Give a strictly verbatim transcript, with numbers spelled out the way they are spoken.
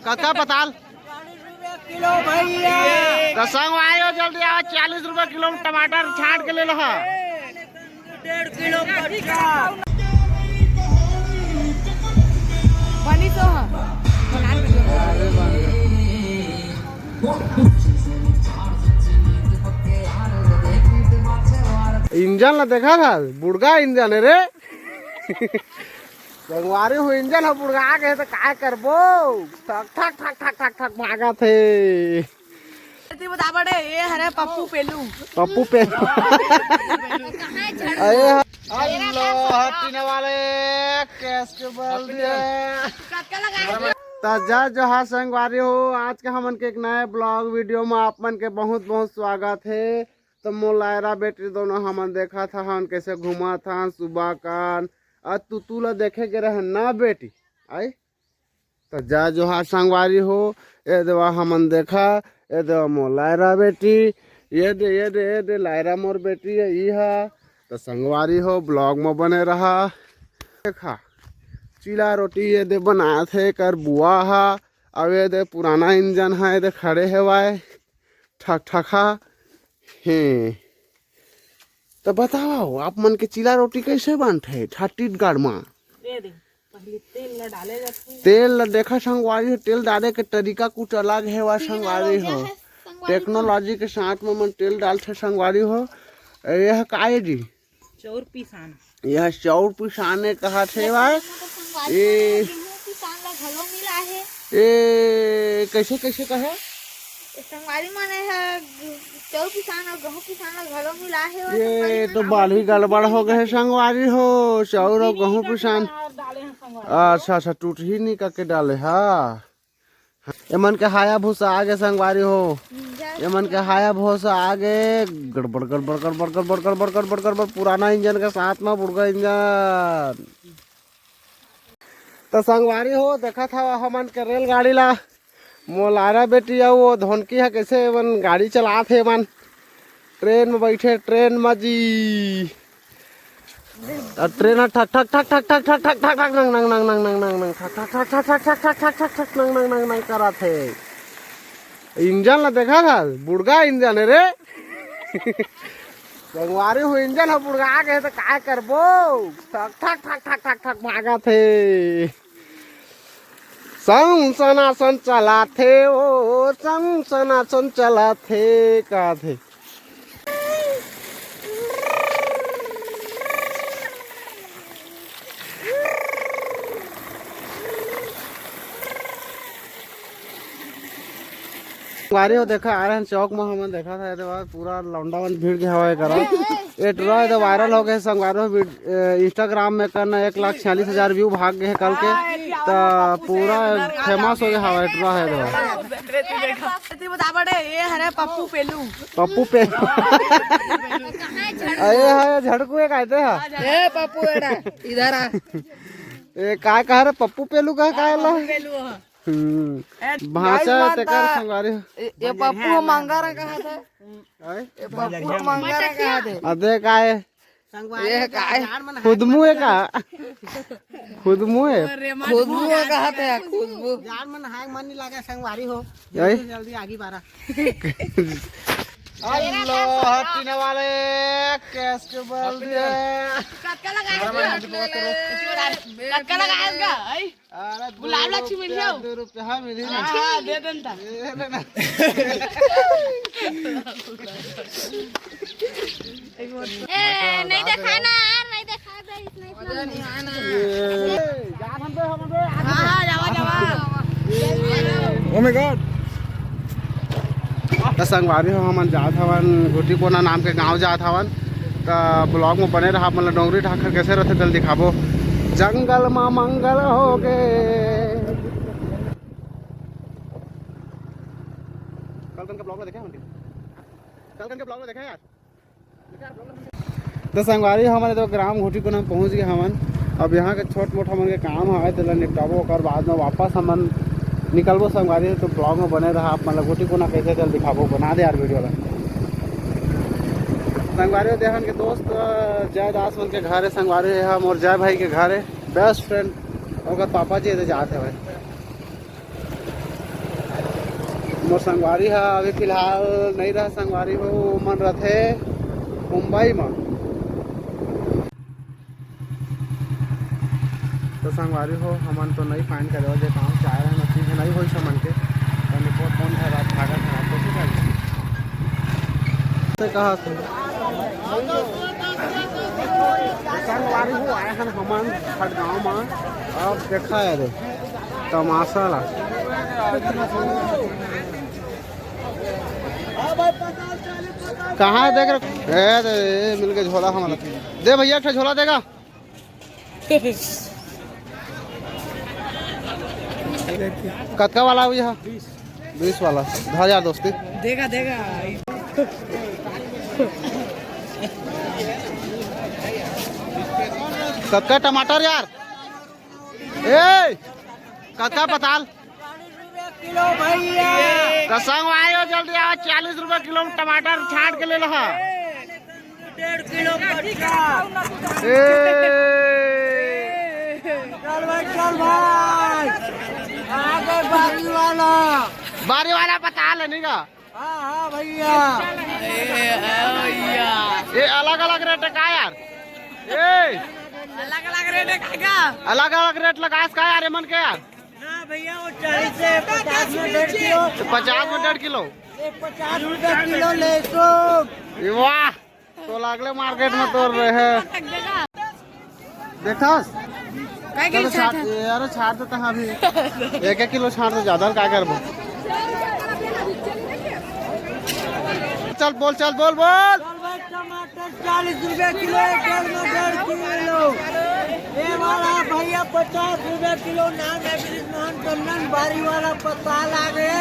कतका पताल? किलो भैया। तो संगवारी हो, जल्दी आओ, चालीस रुपए किलो में टमाटर छांट के ले लो। डेढ़ किलो कच्चा। बनी तो ह। इंजन ला देखा था, बुड़गा इंजन है रे। संगवारी हो, इंजन ह बुड़गा गे हे त काय करबो? ठक ठक ठक ठक ठक ठक भागत हे। एती बता बड़े, ये हरे पप्पू पेलू। पप्पू पेलू। अरे ह-, हेलो, हर टीना वाले, कैसे बोल दिए? त जय जोहार संगवारी हो, आज के हमन के एक नए ब्लॉग वीडियो में आप मन के बहुत बहुत स्वागत हे। तो मोर लायरा बेटी दोनों हमन देखत हन, कैसे घूमत हन सुबह कान। आज तू, तू ला देखे के रहे ना बेटी, आई? तो जय जोहार संगवारी हो, ए देवा हमन देखा, ए देवा मोर लायरा बेटी, ये दे, ये दे, ये दे, लायरा मोर बेटी है, ई हा। तो संगवारी हो, ब्लॉग में बने रहा। देखा, चीला रोटी ये दे बनात हे, कर बुआ हा, अब ये दे पुराना इंजन है, ये दे खड़े हेवाय, ठक ठक हा। हे। तो बताओ, आप मन के चीला रोटी कैसे बनथे छत्तीसगढ़ में? दे दे, पहले तेल ला डाले जाथे। तेल ला देखा संगवारी हो, तेल डाले के तरीका कुछ अलग है वा संगवारी हो। टेक्नोलॉजी के साथ में मन तेल डालथे संगवारी हो। यह का है जी? चौर पिसान। यह चौर पिसाने कहा थे भाई। ये गेहूं पिसान ला घलो मिला है। ए, कैसे, कैसे कहे? संगवारी मन ह चौर पिसान और गेहूं पिसान ला घलो मिला है। ये तो बाल ही गड़बड़ हो गए संगवारी हो, चौर और गेहूं पिसान। अच्छा, अच्छा, टूट ही नहीं करके डाले हा। एमन के हाया भूसा आगे संगवारी हो। एमन के हाया भूसा आगे। गड़बड़, गड़बड़, गड़बड़, गड़बड़, गड़बड़, गड़बड़, गड़बड़, पुराना इंजन के साथ में बुड़गा इंजन। तो संगवारी हो, देखत हव हमन के रेलगाड़ी ला। मोलारा बेटी अउ वो धोनकी ह कैसे एमन गाड़ी चलात हे एमन। ट्रेन में बैठे, ट्रेन में जी। अउ ट्रेन ह ठक ठक ठक ठक ठक ठक ठक ठक ठक नंग नंग नंग नंग नंग नंग नंग ठक ठक ठक ठक ठक ठक ठक ठक ठक ठक नंग नंग नंग नंग करत हे। इंजन ला देखा था, बुड़गा इंजन है रे। संगवारी हो, इंजन ह बुड़गा गे त काय करबो? ठक ठक ठक ठक ठक ठक भागत हे। सन सनासन चलाथे ओ, सन सनासन चलाथे, काथे। संगवारी हो, देखा, आ रहे हैं चौक में, हमन देखा था, ये देखा, पूरा लौंडा मन भीड़ के हवा करा। ये टुरा ये तो वायरल हो गए संगवारी हो, वीड-, ए, Instagram में करना एक लाख छियालीस हजार व्यू भाग गए कल के, तो पूरा फेमस हो गया हवा टुरा है तो। एती बता बड़े, ये हरे पप्पू पेलू। पप्पू पेलू। अरे हाँ, ये झड़कू एक आते हैं। ए पप्पू बेटा, इधर आ। ए, काय कहा रे, पप्पू पेलू का काय ला? पेलू ह। हम्म। ए, भाषा guys, तेकर माता, संगवारी। ए, ये पप्पू ह मांगा रहा कहा था। आय? ये पप्पू ह मांगा रहा कहा थे। अबे काय? संगवारी ये काय? जान मन खुदमू है का? खुदमू है? खुदबू ह कहा थे, खुदबू। जान मन हाय मन नहीं लगे संगवारी हो। आय? जल्दी, जल्दी आगे बारा। हेलो, हर टीना वाले, कैसे बोल दिए? कतका लगाएगा? कतका लगाएगा? आई? अरे, गुलाब ला छिमिन जाओ। दो रुपया, हाँ, मिली ना। हाँ, दे देन ता। दे देना। ए, नहीं देखा ना यार, नहीं देखा। Oh my God। त संगवारी हो, हमन जात हवन घुटी कोना नाम के गांव जात हवन। त ब्लॉग में बने रहा, मतलब डोंगरी ठाकर कैसे रहते तेल दिखाबो। जंगल मा मंगल हो गे। कल कन के ब्लॉग में देखे हमन के? कल कन के ब्लॉग में देखे यार। तो संगवारी, हमन तो ग्राम घोटी कोना पहुंच गए हमन। अब यहाँ के छोट मोट हमन के काम हवे, तेला निपटाबो, ओकर बाद में वापस हमन निकलबो संगवारी। तो ब्लॉग में बने रहा, आप मतलब घोटी कोना कैसे चल दिखाबो, बना दे यार वीडियो ला। संगवारी, देहन के दोस्त, अ, जय दास मन के घर है संगवारी, हम और जय भाई के घर है, बेस्ट फ्रेंड, ओकर पापा जी एदे जात है भाई। तो संगवारी ह अभी फिलहाल नहीं रहा, संगवारी हो, वो मन रथे मुंबई म। तो संगवारी हो, हमन तो नहीं find करे जे काम चाह रहे ना, चीज नहीं होई समन के। तो निको फोन है, रात भागत है, तो ठीक है। से कहा था? संगवारी हो, आए हैं हमन खड़गांव में। अब देखा है रे तमाशा ला। कहाँ है देख रहे? ए, दे, ए, मिल के झोला हमारा। दे भैया, एक ठो झोला देगा। कतका वाला हुई है? बीस वाला। धर यार दोस्ती। देगा, देगा। कतका टमाटर यार? ए, कतका पताल? किलो भैया। तो संगवारी हो, जल्दी आओ, चालीस रुपए किलो में टमाटर छांट के ले लो। डेढ़ किलो कच्चा। ए। चल भाई, चल भाई। आ गए बारी वाला। बारी वाला पताल है नहीं का? हाँ, हाँ भैया। ये अलग अलग रेट है का यार? ए, अलग अलग रेट है का? अलग अलग रेट लगास का यार, एमन के यार? ना भैया, वो चालीस से पचास में डेढ़ किलो। पचास में डेढ़ किलो। ये पचास रुपए किलो ले सो। ये वाह, तो लागले मार्केट में तोड़ रहे हैं। देखा? काय के चलो छाट, छाट? यार छाट देता है अभी। एक एक किलो छाट दे, ज्यादा का करबो। चल बोल, चल बोल, बोल। चल भाई, टमाटर चालीस रुपए किलो, एक डेढ़ में डेढ़ किलो। ये वाला भैया पचास रुपए किलो, नाम है ब्रिजमोहन टंडन, बारी वाला पताल आ गए।